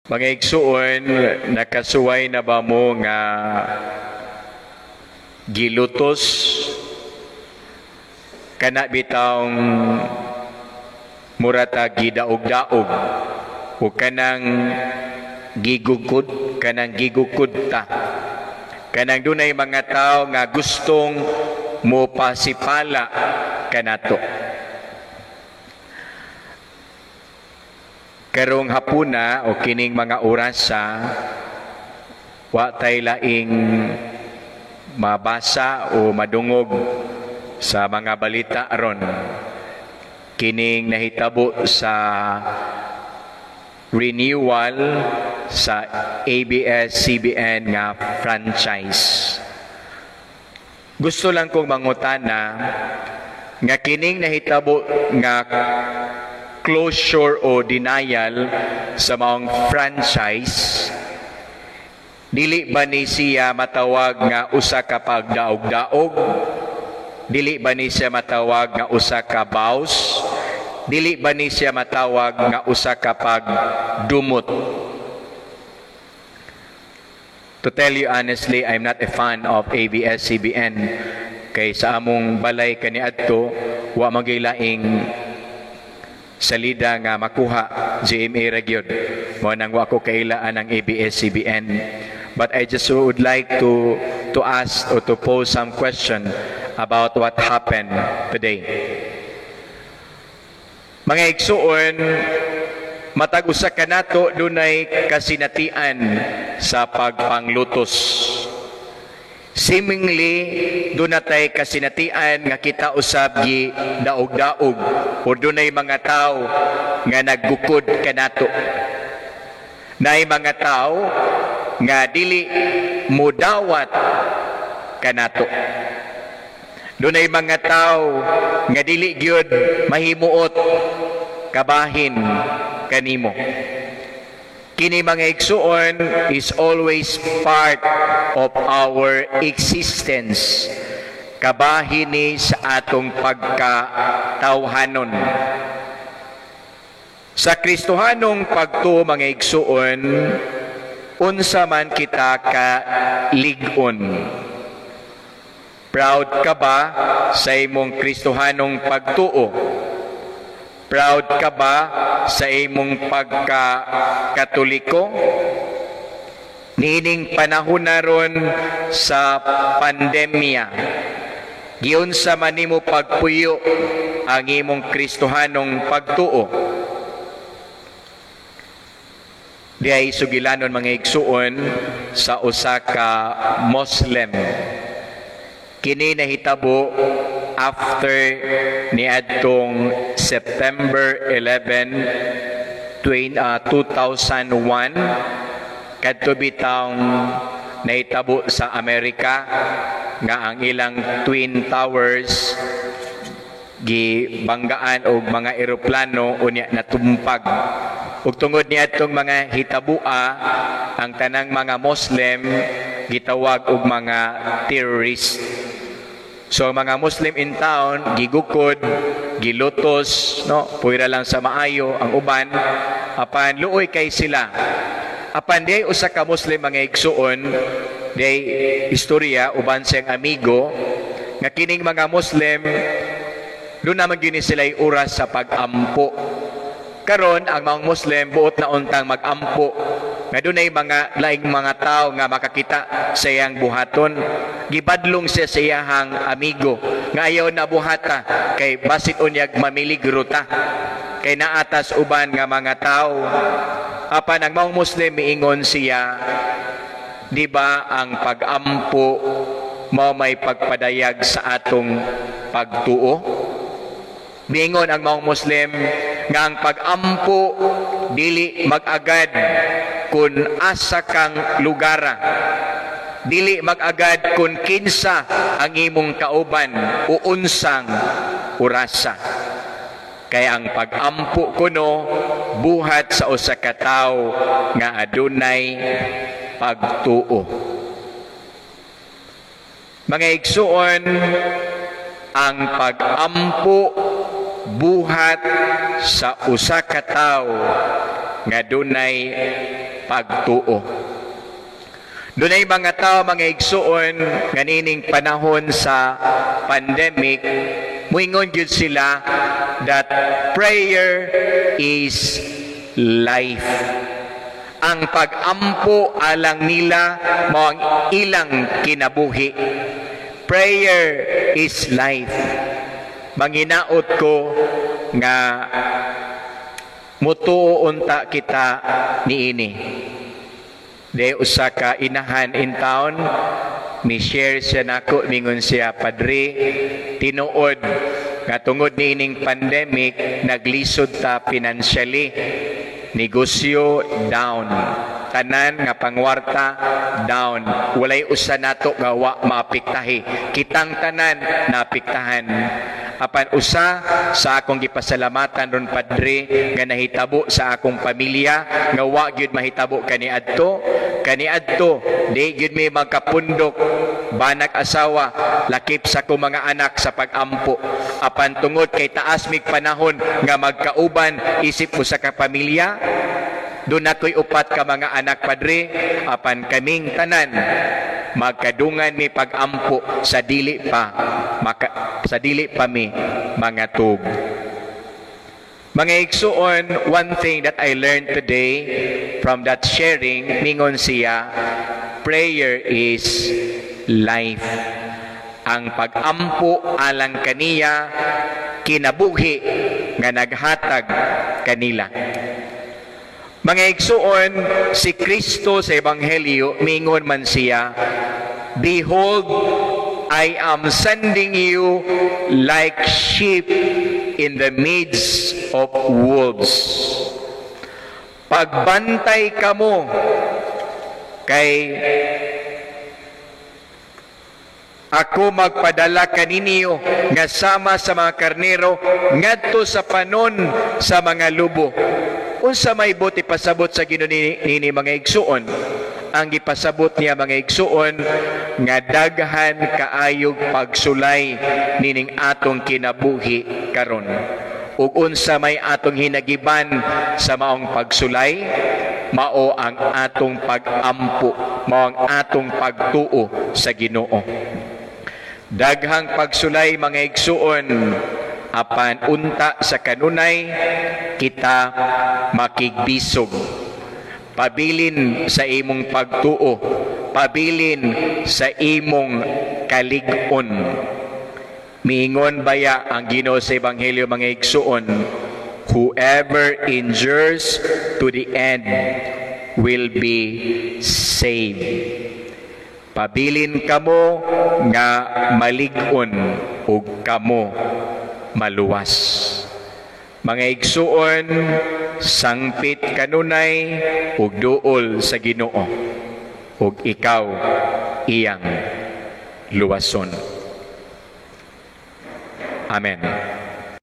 Mga igsuon, nakasuway na ba mo nga gilutos, kana bitawng murata gidaog-daog o kanang gigukod ta, kanang dunay mga tao nga gustong mo pasipala kanato? Karong hapuna o kining mga orasa, wa tay laing mabasa o madungog sa mga balita aron kining nahitabo sa renewal sa ABS-CBN nga franchise. Gusto lang kong mangutana nga kining nahitabo nga closure o denial sa maong franchise, dili ba ni siya matawag nga usa ka pagdaog-daog? Dili ba ni siya matawag nga usa ka baws? Dili ba ni siya matawag nga usa ka pagdumot? To tell you honestly, I'm not a fan of ABS-CBN kay sa among balay kaniadto wa magilaing salida nga makuha, GMA ra gyud. Mao nang wa ko kailaan ang ABS-CBN. But I just would like to ask or to pose some question about what happened today. Mga igsuon, matag usa kanato dunay kasinatian sa pagpanglutos. Seemingly, duna tay kasinatian nga kita usab gi daog-daog o dunay mga tao nga naggukod kanato. Naay mga tao nga dili mudawat kanato. Dunay mga tao nga dili gyud mahimuot kabahin kanimo. Kini, mga igsuon, is always part of our existence. Kabahin ni sa atong pagkatawhanon. Sa Kristohanong pagtuo, mga igsuon, unsa man kita ka lig-on? Proud ka ba sa imong Kristohanong pagtuo? Proud ka ba sa imong pagka-Katoliko? Niining panahon na ron sa pandemya, giunsa man nimo pagpuyo ang imong Kristohanong pagtuo? Diay sugilanon, mga igsuon, sa usa ka Muslim. Kini nahitabo after niadtong September 11, 2001, kadto bitawng nahitabo sa Amerika nga ang ilang Twin Towers gibanggaan og mga eroplano, unya natumpag. Ug tungod niadtong mga hitabua, ang tanang mga Muslim gitawag og mga terrorist. So ang mga Muslim in town gigukod, gilutos, no, puwera lang sa maayo ang uban, apan luoy kay sila. Apan di usa ka Muslim, mga igsuon, di istorya uban siyang amigo nga kining mga Muslim doon naman gini sila oras sa pag-ampo. Karon ang mga Muslim buot na untang mag-ampo nga dunay mga laing mga tao nga makakita sa iyang buhaton. Gibadlong siya sa iyahang amigo nga ayaw na buhata kay basit unyag mamiligro ta kay naatas uban nga mga tao. Apan ang mga Muslim, miingon siya, "Di ba ang pag-ampo mao may pagpadayag sa atong pagtuo?" Miingon ang mga Muslim nga ang pag-ampo dili mag-agad kun asa kang lugara. Dili mag-agad kun kinsa ang imong kauban o unsang orasa. Kaya ang pag-ampo kuno buhat sa usa ka tawo nga adunay pagtuo. Mga igsuon, ang pag-ampo buhat sa usa ka tawo nga dunay pagtuo. Dunay mga tao, mga igsuon, nga niining panahon sa pandemic, muingon gyud sila that prayer is life. Ang pag-ampo alang nila mao ang ilang kinabuhi. Prayer is life. Manginaot ko nga mutuo unta kita niini. De usa ka inahan in town, mi share siya nako, mingon siya, "Padre, tinuod nga tungod niining pandemic naglisod ta financially, negosyo down, tanan nga pangwarta down. Walay usa nato nga wa maapektahi, kitang tanan naapektahan. Apan usa sa akong gipasalamatan ron, Padre, nga nahitabo sa akong pamilya nga wa gyud mahitabo kaniadto. Kaniadto di gyud mi magkapundok banag asawa lakip sa akong mga anak sa pag-ampo. Apan tungod kay taas mig panahon nga magkauban isip usa ka pamilya, duna ko'y upat ka mga anak, Padre, apan kaming tanan magkadungan mi pag-ampo sa dili pa mi mangatog." Mga igsuon, one thing that I learned today from that sharing, mingon siya, prayer is life. Ang pag-ampo alang kaniya, kinabuhi nga naghatag kanila. Mga igsuon, si Kristo sa Ebanghelyo, mingon man siya, "Behold, I am sending you like sheep in the midst of wolves. Pagbantay kamo kay ako magpadala kaninyo nga sama sa mga karnero ngadto sa panon sa mga lubo." Unsa may buot ipasabot sa Ginoo nini, mga igsuon? Ang gipasabot niya, mga igsuon, nga daghan kaayog pagsulay nining atong kinabuhi karon. Ug unsa may atong hinagiban sa maong pagsulay? Mao ang atong pag-ampo, mao ang atong pagtuo sa Ginoo. Daghang pagsulay, mga igsuon, apan unta sa kanunay kita makigbisog. Pabilin sa imong pagtuo, pabilin sa imong kalig-on. Miingon baya ang Ginoo sa Ebanghelyo, mga igsuon, "Whoever endures to the end will be saved." Pabilin kamo nga malig-on ug kamo maluwas. Mga igsuon, sangpit kanunay ug duol sa Ginoo ug ikaw iyang luwason. Amen.